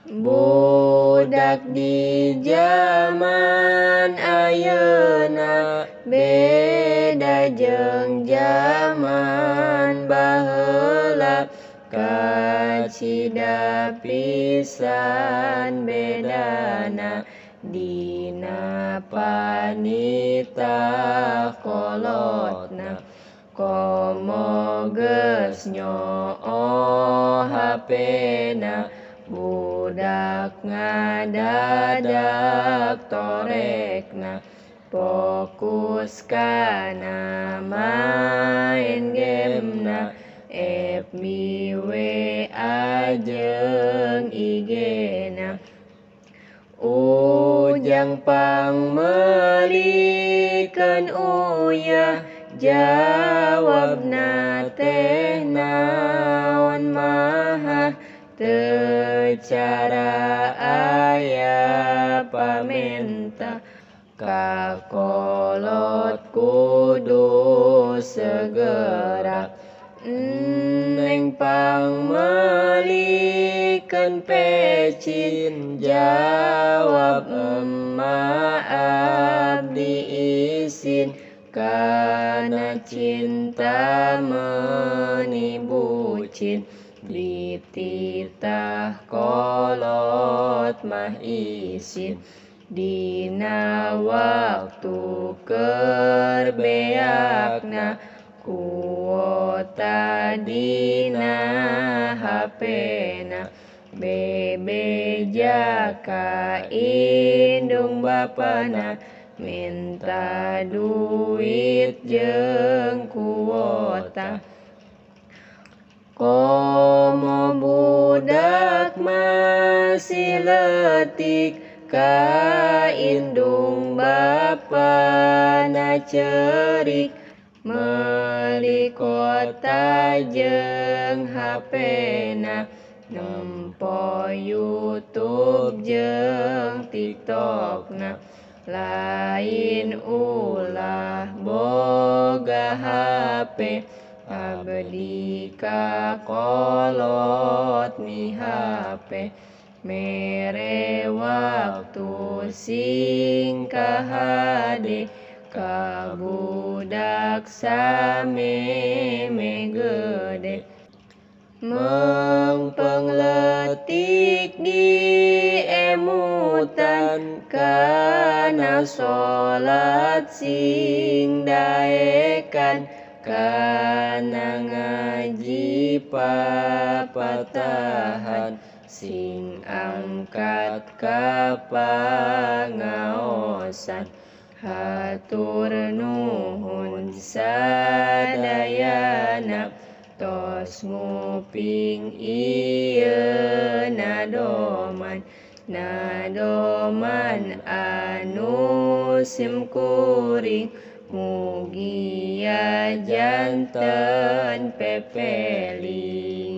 Budak di jaman ayeuna beda jeung jaman baheula kacida pisan bedana dina panitah kolotna komo geus nyoo HP-na budak ngadadak torekna fokus kana main gamena FB WA jeung IG-na ujang pangmeulikeun uyah jawabna teh naon maha teu cara aya pamenta ka kolot kudu segera neng pangmeulikeun pecin jawab emak abdi isin kana cinta meuni bucin dititah kolot mah isin dina waktu keur beakna kuota dina HP-na bebeja ka indung bapana minta duit jeung kuota komo budak masih leutik ka indung bapana cerik meuli kuota jeung HP-na nempo YouTube jeung TikTok-na lain ulah boga HP abdi ka kolot mi HP mere waktu sing kahade ka budak samemeh gede meungpeung leutik diemutan kana salat sing daekan kana ngaji papatahan sing angkat ka pangaosan hatur nuhun sadayana tos nguping ieu nadoman nadoman anu simkuring mugia janten pepeling.